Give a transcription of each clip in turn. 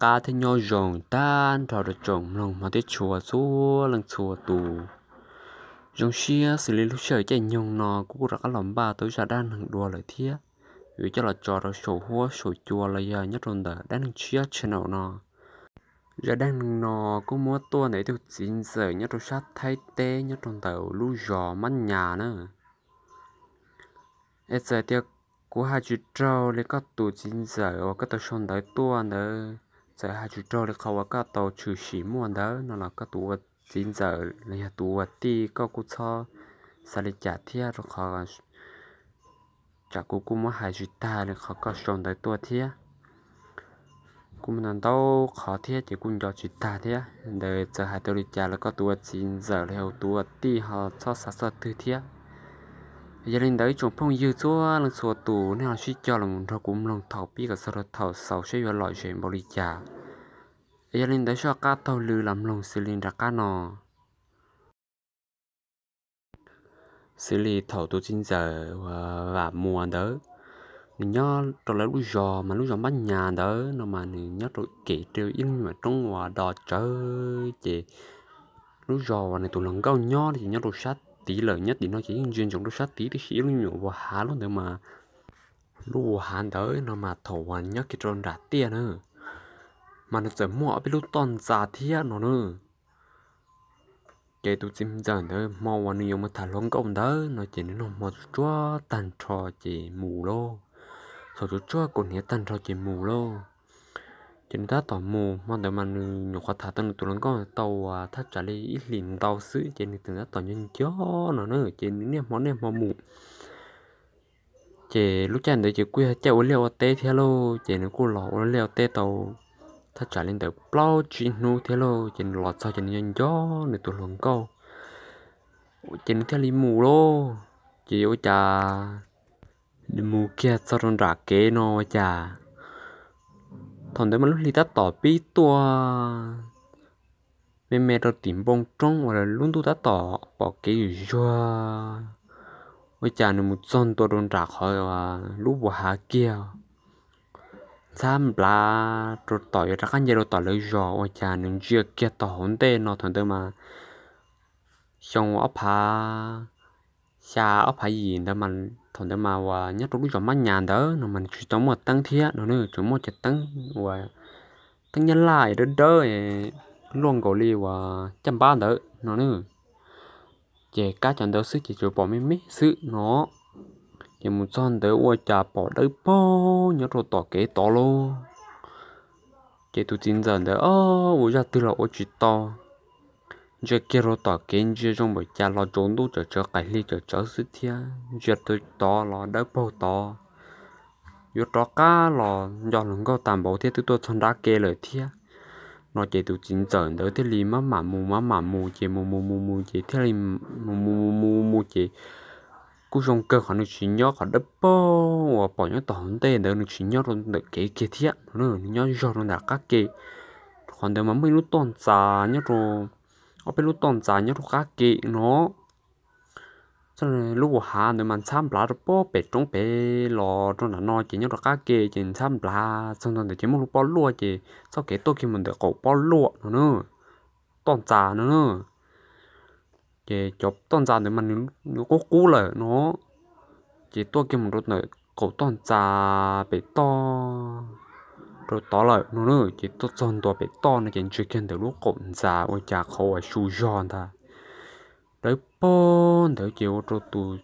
qab thiab nyob zoo tag nrho rau tsoom mloog hmov thiab tshua txhua leej txhua tus. Zoo siab xws li lub sij hawm caij nyoog no kuv kuj rov qab los npaj tau zaj dab neeg dua lawm thiab, yuav coj los tso rau saum huab saum cua los yog nyob rau ntawm dab neeg tshiab channel no. Zaj dab neeg no kuj muab tuaj ntawm ib tug txiv ntxawm nyob rau sab Thaib teb nyob rau ntawm lub zos Mab Nyas na. Es txawm tias kuv hais tsis raug li koj tus txiv ntxawm uas koj tau sau ntawv tuaj ntawd, txawm hais tsis raug li qhov uas koj tau tshwm sim muaj ntawd no los koj tus ua txiv ntxawm los yog tus ua tij koj kuj txhob xav li cas thiab, rau qhov tsam kuv kuj muab hais tsis tag li qhov koj sau ntawv tuaj thiab. Kuj muaj ntau ntau qhov thiab ces kuj nco tsis tag thiab. Ntawd txawm hais tau li cas los koj tus ua txiv ntxawm los yog tus ua tij ho txhob xav txog twg thiab. Yog li ntawd ib tsoom phooj ywg txhua leej txhua tus nej ho sib cog los nrog kuv mloog thaum pib kom txog rau thaum xaus seb yuav lom zem npaum li cas. Yog li ntawd soj qab taug lw los mloog xws li nram qab no. Xws li thaum tus txiv ntxawm uas Vam Muas ntawd, nws nyob rau lawv lub zos mas lub zos Mab Nyas ntawd no mas nws nyob rau kev rau ib lub nyuam roob uas do tsawv ces lub zos uas nws tus hluas nkauj nyob ces nyob rau sab tid lawm, nyob tim no ces yeej ntsia ntsoov rau sab tid tiam sis ib lub nyuam vus hav lub ntawd mas lub vus hav ntawd no mas thaum uas nyob kiag rau nram tiaj na mas nws txawm muaj ob peb lub toj ntxas thiab no na. Ces tus txiv ntxawm ntawd hmo uas nws yuav mus tham hluas nkauj ntawd no ces nws noj hmo tsuag tsuag tag nrho ces mus lauj. Thaum tsuag tsuag kaus hniav tag nrho ces mus lauj. Ces nws tab tom mus, hmo ntawd mas nws nyuam qhuav tham tau nws tus hluas nkauj tau uas thaj tsam li ib hlis ntau xwb ces nws tseem tab tom nco nco no na ces nws niaj hmo niaj hmo mus. Ces lub caij ntawd ces kuj yog caij ua liaj ua teb thiab lauj, ces nws kuj los ua liaj ua teb tau thaj tsam li ntawm plaub tsib hnub thiab lauj, ces nws los txog ces nws nco nco nws tus hluas nkauj, ces nws thiaj li mus lauj. Ces ua cas nws mus kiag txog rau nram kev no ua cas thaum ntawd mas lub hli tab tom pib tuaj me me rau tim npoo roob uas lub ntuj tab tom pom kev zuag zuag. Ua cas nws mus txog ntua rau nram qhov lub vus hav kiag, ntxhab nplav rau tom yuav rov qab nce rau tom lawv zos ua cas nws ntsia kiag tau hauv ntej no thaum ntawd mas xyoo ob phav xya ob phav yim ntawd mas thaum ntawd mas uas nyob rau lub zos Mab Nyas ntawd no mas nws tsis tau muaj teeb thiab no na, tsuas muaj cov teeb uas teeb nyab laj dawb dawb luaj nkaus li uas caj npab ntawd no na. Ces kab cov ntawd xwb ces tsuas pom me me xwb no. Ces mus txog ntawd ua cas pom dawb paug nyob rau tom kev tod lauj. Ces tus txiv ntxawm ntawd ob ua zaj twg los ua tsis tau, ntsia kiag rau tom kev ntsia zoo npaum cas los tsaus ntuj tsawm tsawv qaim hli tsawm tsawv xwb thiab, ntsia tod los dawb paug tod, yuav rov qab los nco hluas nkauj tag npaum thiab twb tuaj txog nrab kev lawm thiab. No ces tus txiv ntxawm ntawd thiaj li maj mam mus maj mam mus ces mus mus mus mus ces thiaj li mus mus mus mus mus ces kuj zoo kawg qhov nws tsis nyob qhov dawb paug uas pom nyob tom hauv ntej ntawd, nws tsis nyob rau ntawm kev kiag thiab no, nws nyob zog rau ntawm qab ke. Qhov ntawd mas muaj ib lub toj ntxas nyob rau, ob peb lub toj ntxas nyob rau qab ke no. Lub vus hav ntawd mas ntxhab nplav rau pem roob pem los rau nram no ces nyob rau qab ke ces ntxhab nplav txog ntua ntawd ces muaj lub pob luaj ces txoj kev tuaj kiag mus ntawm qaum pob luaj no na, toj ntxas no na. Ces cov toj ntxas ntawd mas nws qub qub lawm no, ces tuaj kiag mus rau ntawm qaum toj ntxas pem toj rau tod lawm no na, ces tuaj txog ntua pem toj no ces ntsia kiag ntawm lub qaum ntxas ua cas qhov uas su zog ntag dawb paug ntawd ces ua rau tus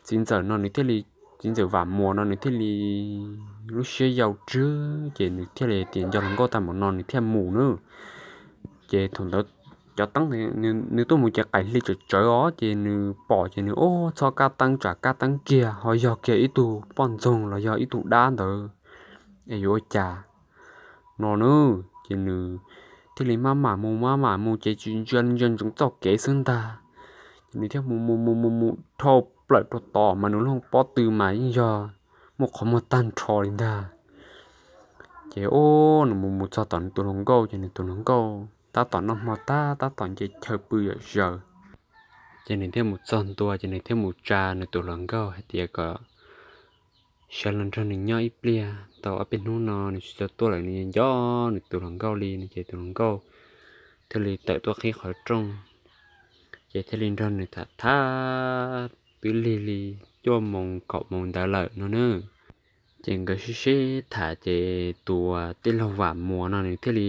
txiv ntxawm no nws thiaj li, txiv ntxawm Vam Muas no nws thiaj li lub siab yau tswb ces nws thiaj li tias nco hluas nkauj tag npaum no nws thiaj mus na. Ces thaum ntawd cov teeb, nws tuaj mus ces qaim hli tsawm tsawv os ces nws pom ces nws ub txhob kab teeb tsam kab teeb kiag ho yog kiag ib tug poj ntxoog los yog ib tug dab ntawd es yuav ua cas no na. Ces nws thiaj li maj mam mus maj mam mus ces tsis ntsia li, ntsia ntsoov txoj kev xwb ntag. Ces nws thiaj mus mus mus mus mus dhau plaws rau tod mas nws lub pob tw mas yeej yog muaj qhov muag tag nrho li ntag. Ces ub nws mus mus txog tom nws tus hluas nkauj ces nws tus hluas nkauj tab tom noj hmo tag tab tom nce chaw pw yam zaws. Ces nws thiaj mus txog ntua ces nws thiaj mus tsa nws tus hluas nkauj hais tias kom sawv los nrog nws nyob ib pliag tau ob peb hnub no nws tsis tau tuaj lawm, nws nco nws tus hluas nkauj li no ces tus hluas nkauj thiaj li tawm tuaj qhib qhov rooj, ces thiaj li nrog nws tham thab twb lig li cuaj moos kaum moos ntawd lawm no na. Ces nkawd sib sib tham ces tus tij laug Vam Muas no nws thiaj li,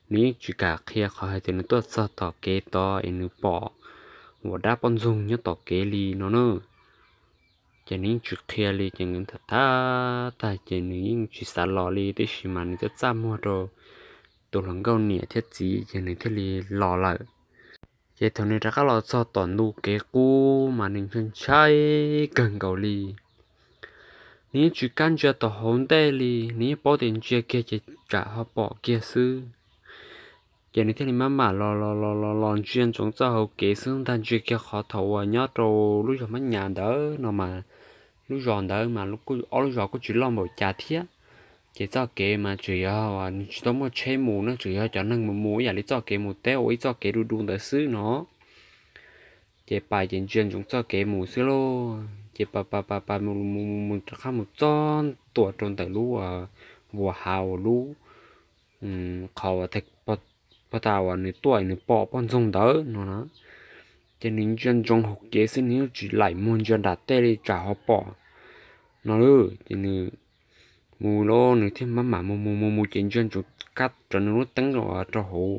nws yeej tsis kam qhia qhov hais tias nws tuaj txog tom kev tod es nws pom uas dab poj ntxoog nyob tom kev li no na. Ces nws yeej tsis qhia li ces nkawd tham thab tag ces nws yeej tsis xav los li, tiam sis mas nws txaj txaj muag rau tus hluas nkauj niam thiab txiv ces nws thiaj li los lawm. Ces thaum nws rov qab los txog tom ntu kev qub mas nws ntshai ntshai kawg nkaus li. Nws yeej tsis kam ntsia tom hauv ntej li, nws yeej paub tias ntsia kiag ces tsam ho pom kiag xwb. Ces nws thiaj li maj mam los los los los los ntsia ntsoov txoj hauv kev xwb ntag, ntsia kiag qhov thaum uas nyob rau lub zos Mab Nyas ntawd no mas, lub zos ntawd mas ob lub zos kuj tsis loj npaum cas thiab. Ces txoj kev mas tsuas yog nws tsis tau muaj tsheb mus no, tsuas yog cov neeg mus mus ib yam li txoj kev mus teb ua ib txoj kev du du ntawd xwb no. Ces pais ces ntsia ntsoov txoj kev mus xwb lauj, ces pais pais pais pais mus mus mus mus rov qab mus txog ntua rau ntawm lub vuas hav uas lub qhov uas pog tas uas nws tuaj nws pom poj ntxoog ntawd no na. Ces nws ntsia ntsoov hauv kev xwb, nws yeej tsis laim muag ntsia nram tej li tsam ho pom no lauj. Ces nws mus lauj, nws thiaj maj mam mus mus mus mus ces ntsia ntsoov kab rawv nws lub teeb rau hauv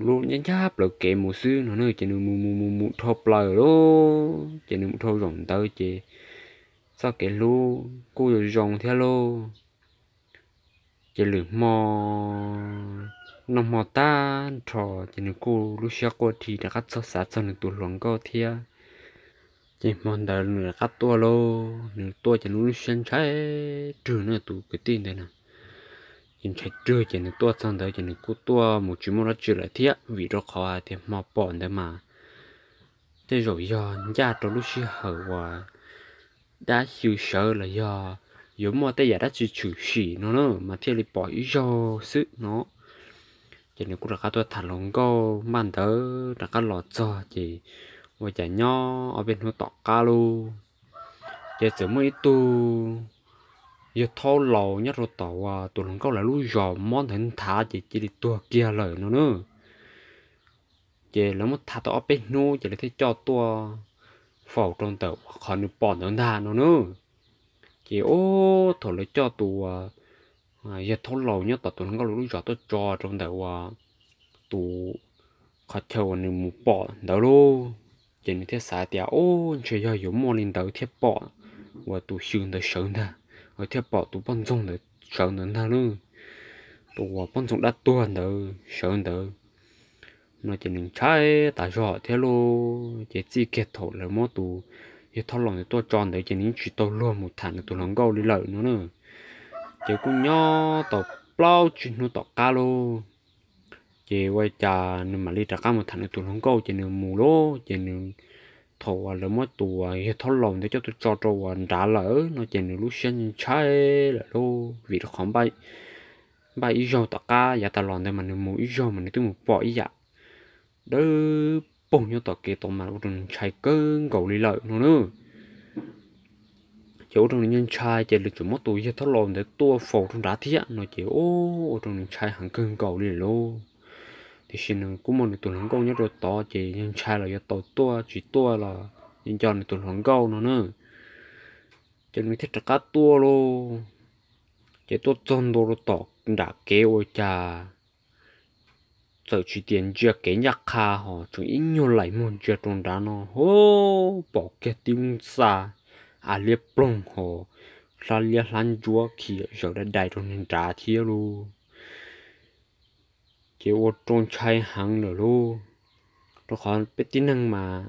lub ncaj ncaj plawv kev mus xwb no na. Ces nws mus mus mus mus dhau plaws lauj, ces nws mus dhau zaum ntawd ces txoj kev hlub kuj zoo thiab lauj. Ces lwm hmo noj hmo tag nrho ces nws kuj lub siab quaj dhi rov qab txog xav txog nws tus hluas nkauj thiab. Ces hmo ntawd nws rov qab tuaj lauj, nws tuaj ces nws lub siab ntshai rwg na, tus kwv tij ntawd na. Ces ntshai rwg ces nws tuaj txog ntawd ces nws kuj tuaj mus tsis muaj dab tsi lawm thiab, vim rau qhov hais tias hmo pom ntawd mas tej zaum yog ncaj rau lub sij hawm uas dab xyw sawv los yog yuav muaj tej yam dab tsi tshwm sim no na mas thiaj li pom ib zaug xwb no. Ces nws kuj rov qab tuaj tham hluas nkauj npaj ntawd rov qab los txog ces ua cas nyob ob peb hnub tom qab lauj, ces txawm muaj ib tug yawg thaub laus nyob rau tom uas tus hluas nkauj lawv lub zos mob ntawd nthav ces cia li tuag kiag lawm no na. Ces lawv muab tham tau ob peb hnub ces lawv thiaj coj tuaj faus rau ntawm qhov nws pom ntawd ntag no na. Ces ub thaum lawv coj tus yawg thaub laus nyob tom tus hluas nkauj lawv lub zos tuaj tso rau ntawm uas tus qhov chaw uas nws mus pom ntawd lauj, ces nws thiaj xav tias ub ntshe yog yuav muaj li ntawd thiaj pom uas tus xyw ntawd sawv ntag, thiaj pom tus poj ntxoog ntawd sawv ntawd ntag lauj, tus uas poj ntxoog dab tuag ntawd sawv ntawd no ces nws ntshai tas zog thiab lauj. Ces txij kiag thaum lawv muab tus yawg thaub laus ntawd tuaj tso ntawd ces nws yeej tsis tau luag mus tham nws tus hluas nkauj li lawm no na. Ces kuj nyob tau plaub tsib hnub tom qab lauj, ces ua cas nws mam li rov qab mus tham nws tus hluas nkauj ces nws mus lauj, ces nws thaum uas lawv muab tus yawg thaub laus ntawd coj tuaj tso rau uas nrad lawm no ces nws lub siab ntshai lawm lauj, vim rau qhov npaj ib zaug tom qab yav tas los ntawd mas nws mus ib zaug mas nws twb mus pom ib yam dawb paug nyob tom kev tod mas ua rau nws ntshai kawg nkaus li lawm no na. Ces ua rau nws ntshai ces lawv tseem muab tus yawg thaub laus ntawd tuaj faus rau nrad thiab no ces ua rau nws ntshai heev kawg nkaus li lauj. Tiam sis nws kuj muaj nws tus hluas nkauj nyob rau tod ces yog ntshai los yuav tau tuaj tsis tuaj los nco nws tus hluas nkauj no na. Ces nws thiaj rov qab tuaj lauj. Ces tuaj txog ntua rau tom nram kev ua cas txawm tsis tias ntsia kev ncaj qha ho tseem ib nyuag laim muag ntsia rau nrad no ho pom kiag tib lub ntxa av liab ploog ho hlab liab hlab ntsuab khiav zawm dai dai rau nrad thiab lauj. Ces ua rau ntshai heev lawm lauj. Rau qhov peb tib neeg mas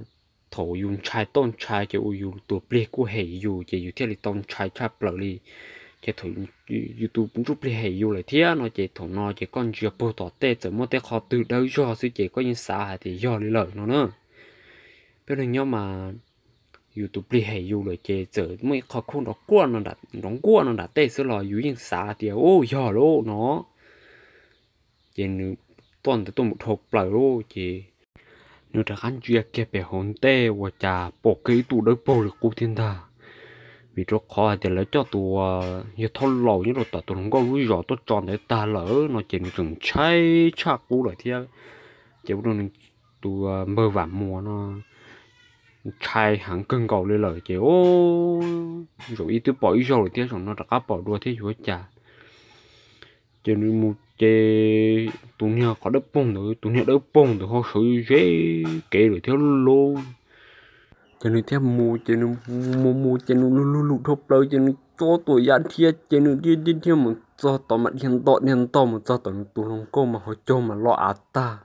thaum yus ntshai toj ntshai ces ua yus tus plig kuj hem yus ces yus thiaj li tau ntshai tshaj plaws li. Ces thaum yus tus ntsuj plig hem yus lawm thiab no ces thaum no ces koj ntsia puag tom tej txawm muaj tej qhov twg dawb zog xwb ces koj yeej xav hais tias yog li lawm no na. Peb neeg nyob mas yus tus plig hem yus lawm ces txawm muaj ib qho khuj nrov nkuaj no nram tej xwb los yus yeej xav tias ub yog lauj no. Ces nws tuaj ntawd tuaj mus dhau plaws lauj ces nws rov qab ntsia kiag pem hauv ntej ua cas pom kiag ib tug dawb paug li qub thiab ntag. vim rau qhov hais tias lawv coj tus yawg thauj laus nyob rau tom tus hluas nkauj lub zos tuaj tso ntawd tag lawm no ces nws tseem ntshai tshaj qub lawm thiab. Ces ua rau nws tus npawg Vam Muas no ntshai heev kawg nkaus li lawm ces, o, zaum ib twb pom ib zaug lawm thiab, zaum no rov qab pom dua thiab yuav cas. Ces nws mus ces tus niag qhov dawb paug ntawd, tus niag dawb paug ntawd ho sawv ze kev lawm thiab lauj. Ces nws thiaj mus ces nws mus mus ces nws lug lug lug dhau plaws ces nws tso tuam yam dhia ces nws dhia dhia dhia mus txog tod mas dhia nto dhia nto mus txog tom nws tus hluas nkauj mas hauv caug mas loj av tag.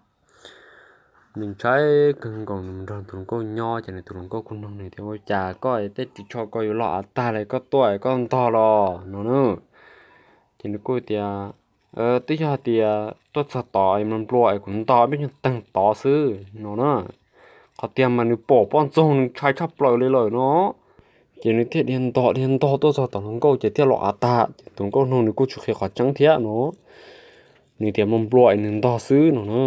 Nws ntshai kawg nkaus, nws nrog tus hluas nkauj nyob ces nws tus hluas nkauj kuj nug nws tias, ua cas koj tej ris tsho ko yuav loj av tag li, koj tuaj koj ntog los no na? Ces nws kuj tias, twb yog tias tuaj txog tod es nplua nplua es kuv ntog peb nyuag teeg tod xwb no na. Qhov tiag mas nws pom poj ntxoog nws ntshai tshaj plaws li lawm no. Ces nws thiaj dhia ntog dhia ntog tuaj txog tom hluas nkauj ces thiaj loj av tag ces tus hluas nkauj nug nws kuj tsis qhia qhov tseeb thiab no. Nws tias nplua nplua es nws ntog xwb no na.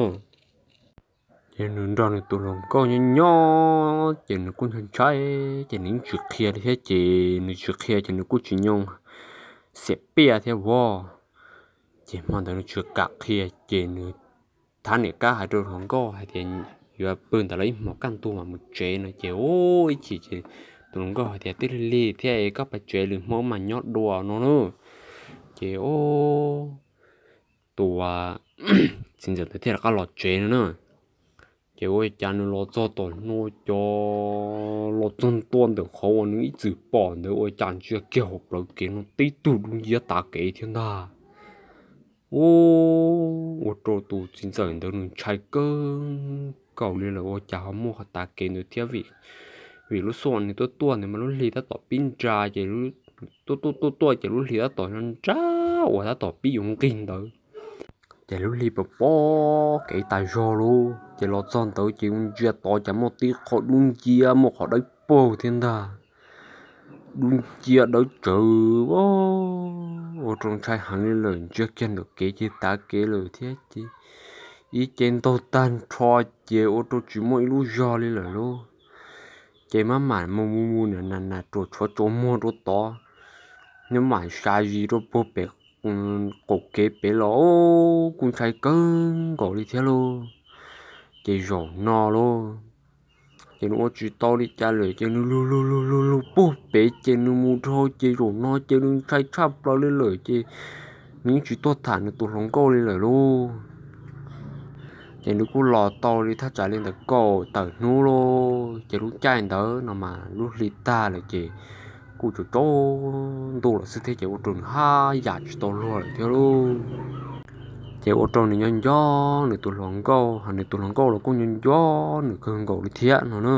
Ces nws nrog nws tus hluas nkauj nyob nyob ces nws kuj ntshai ntshai ces nws yeej tsis qhia li thiab ces nws tsis qhia ces nws kuj tsis nyoo xiam piaj thiab vov. Ces hmo ntawd nws tsis kam qhia ces nws thab niam kab hais rau hluas nkauj hais tias yuav pw ntawm lawv ib hmos kaj ntug mas mus tsev no ces, u, ib chim ces tus hluas nkauj hais tias twb lig lig thiab es koj pais tsev lwm hmo mas nyob dua no na. Ces, u, tus txiv ntxawm ntawd thiaj rov qab los tsev no na. Ces ua cas nws los txog tom no cov los txog ntua ntawm qhov uas nws ib txwm pom ntawd ua cas ntsia kiag hauv plawv kev no tib tug dub nciab tav kev thiab ntag. U, ua rau tus txiv ntxawm ntawd nws ntshai kawg nkaus li lawm, ua cas ho muaj qhov tav kev ntawd thiab vim, vim lub xub nws tuaj tuaj ntawd mas lub hli tab tom pib nra ces tuaj tuaj tuaj tuaj ces lub hli tab tom nra uas tab tom pib yuav nqig ntawd. Ces lub hli pom pom kev tas zog lauj, ces los txog ntawd ces ntsia tod cas muaj tib qho dub nciab muaj qhov dawb paug thiab ntag. Dub nciab dawb tsawv, ua rau ntshai heev li lawm, ntsia kiag ntawm kev ces tav kev lawm thiab ces ib ce ntaug tag nrho ces ua rau tsis muaj ib lub zog li lawm lauj. Ces maj mam mus mus mus na na ruam tshuav tsuas muag rau tod, nyob mam xya zis rau puag pem qaum kev pem los kuj ntshai kawg nkaus li thiab lauj. Ces zaum no lauj, ces nws ua tsis tau li cas lawm ces nws lug lug lug lug lug puag pem ces nws mus dhau ces zaum no ces nws ntshai tshaj plaws li lawm ces nws yeej tsis tuaj tham nws tus hluas nkauj li lawm lauj. Ces nws kuj los tau li thaj tsam li ntawm kaum tawm hnub lauj, ces lub caij ntawd no mas lub hli tag lawm ces kuj tsaus ntuj lawm xwb thiab ces ua rau nws haj yam tsis tau luag lawm thiab lauj. Ces ua rau nws nyob nco nws tus hluas nkauj, hos nws tus hluas nkauj los kuj nyob nco nws kawg nkaus li thiab no na.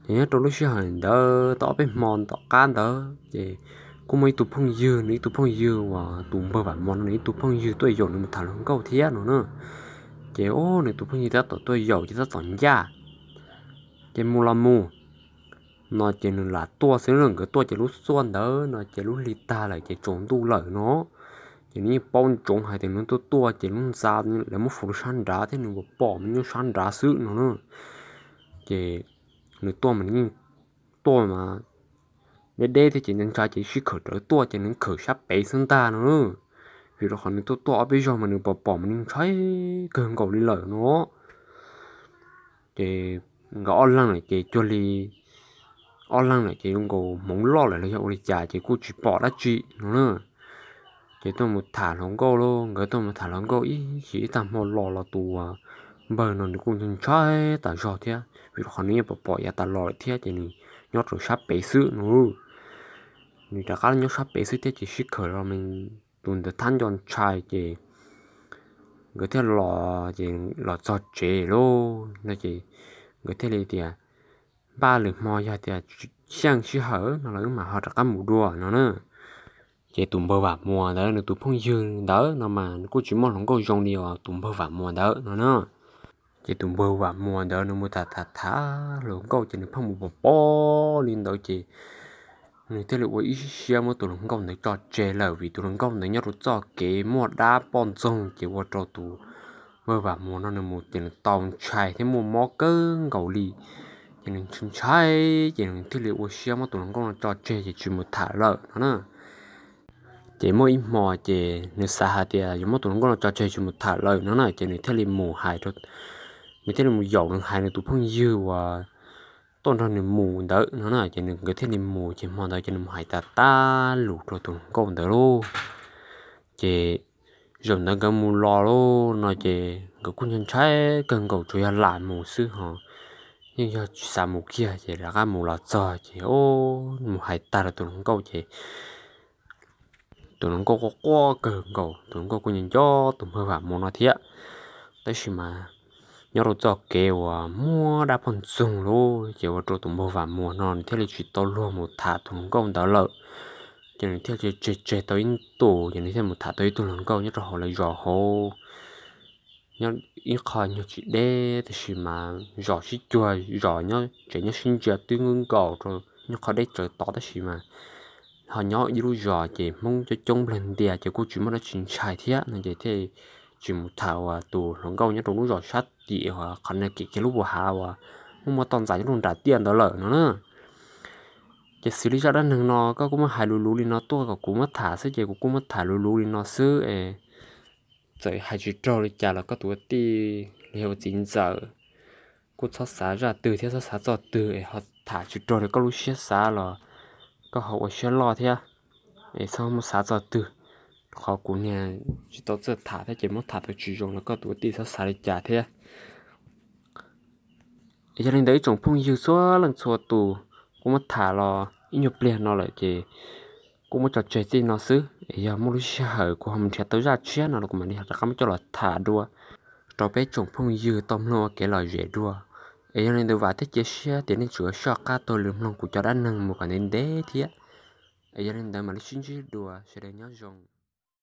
Ces nyob rau lub sij hawm ntawd tau ob peb hmo tom qab ntawd ces kuj muaj ib tug phooj ywg, nws ib tug phooj ywg uas tus npawg Vam Muas no nws ib tug phooj ywg tuaj yaum nws mus tham hluas nkauj thiab no na. Ces o, nws tus phooj ywg tab tom tuaj yaum ces tab tom ncaj, ces mus los mus no ces nws lam tuaj xwb, nkawd tuaj ces lub xuaj ntawd no ces lub hli tag lawm ces tsaus ntuj lawm no. Ces nws yeej paub ntsoov hais tias nws tuaj tuaj ces lub ntxa lawv muab faus rau sab nrad thiab nws pom pom mas nyob sab nrad xwb no na. Ces nws tuaj mas nws yeej tuaj mas deb deb thiab ces ntshai ces sib khawm rawv tuaj ces nws khawm sab pem xwb ntag no. Vim rau qhov nws tuaj tuaj ob peb zaug mas nws pom pom mas nws ntshai kawg nkaus li lawm no. Ces nkawd ob leeg lawm ces cuag li ob leeg lawm ces zoo nkaus hmoov loj lawm los yog ua li cas ces kuj tsis pom dab tsi no na. Ces tuaj mus tham hluas nkauj lauj, nkawd tuaj mus tham hluas nkauj ib chim ib tag hmo los los tus npawg no nws kuj ntshai tas zog thiab vim rau qhov nws yeej pom pom yav tas los lawm thiab ces nws nyob rau sab pem xwb no. Nws rov qab nyob sab pem xwb thiab ces sib khawm los tus ntawd thab nco ntshai ces nkawd thiaj los ces los txog tsev lauj no ces nkawd thiaj li tias, npaj lwm hmo yog tias xyeej sij hawm no los wb mam ho rov qab mus dua no na. Ces tus npawg Vam Muas ntawd nws tus phooj ywg ntawd no mas nws kuj tsis muaj hluas nkauj zoo li os tus npawg Vam Muas ntawd no na. Ces tus npawg Vam Muas ntawd nws mus tham tham tham hluas nkauj ces nws pheej mus pom pom li ntawd ces nws thiaj li ua ib siab muab tus hluas nkauj ntawd tso tseg lawm vim tus hluas nkauj ntawd nyob rau txoj kev muaj dab poj ntxoog ces ua rau tus npawg Vam Muas no nws mus ces nws tau ntshai thiab muaj mob kawg nkaus li. Ces nws ntshai ntshai ces nws thiaj li ua siab muab tus hluas nkauj no tso tseg ces tsis mus tham lawm no na. Ces muaj ib hmo ces nws xav hais tias yuav muab tus hluas nkauj no tso tseg tsis mus tham lawm no na, ces nws thiaj li mus hais, nws thiaj li mus yaum nws hais nws tus phooj ywg uas tuaj nrog nws mus ntawd no na, ces nws nkawd thiaj li mus, ces hmo ntawd ces nws mus hais tas tas lus rau tus hluas nkauj ntawd lauj. Ces zaum ntawd nkawd mus los lauj no ces nkawd kuj ntshai ntshai kawg nkaus, tsuas yog lam mus xwb ho, yeej yog tsis xav mus kiag. Ces rov qab mus los txog ces mus hais tag rau tus hluas nkauj ces tus hluas nkauj quaj quaj kawg nkaus, tus hluas nkauj kuj nco nco tus npawg Vam Muas no thiab. Tab sis mas nyob rau txoj kev uas muaj dab poj ntxoog lauj, ces ua rau tus npawg Vam Muas no nws thiaj li tsis tau luag mus tham tus hluas nkauj ntawd lawm. Ces nws thiaj tseg tseg tau ib ntus, ces nws thiaj mus tham tau ib tug hluas nkauj nyob rau hauv lawv zos hauv, nyob ib qho nyuag tsis deb, tab sis mas zos sib cuag, zos nyob tsev nyob sib ntsia twb nkaus rau nyuag qhov deb tsawv tod, tab sis mas ho nyob ib lub zos ces Hmoob coob coob nplawg ntias, ces kuj tsis muaj dab tsi ntshai thiab no, ces thiaj tsis mus tham uas tus hluas nkauj nyob rau lub zos sab tim uas qhov no kev kiag lub puas hav uas muaj muaj toj ntxas nyob rau nram tiaj ntawd lawm no na. Ces xws li zaj dab neeg no koj kuj muab hais luv luv li no tuaj kom kuv muab tham xwb, ces kuv kuj muab tham luv luv li no xwb es txawm hais tsis raug li cas los koj tus ua tij los yog ua txiv ntxawm kuj txhob xav zaj twg thiab txhob xav txoj twg es ho tham tsis raug li koj lub siab xav los koj ho ua siab loj thiab, es txhob muab xav txoj twg. Qhov kuv niag tsis tau txawj tham thiab ces muab tham tau tsis zoo los koj tus ua tij txhob xav li cas thiab. Yog li ntawd ib tsoom phooj ywg txhua leej txhua tus, kuv muab tham los ib nyuag pliag no lawm ces kuv muab tso tseg txij no xwb, es yog muaj lub sij hawm kuv ho mus nrhiav tau zaj tshiab no los kuv mam li rov qab muab coj los tham dua rau peb tsoom phooj ywg tau mloog ua kev lom zem dua. Es yog li ntawd vam thiab cia siab tias nej tsuas soj qab taug lw mloog kuv cov dab neeg mus kom ntev ntev thiab. Es yog li ntawd mam li sib ntsib dua, sawv daws nyob zoo.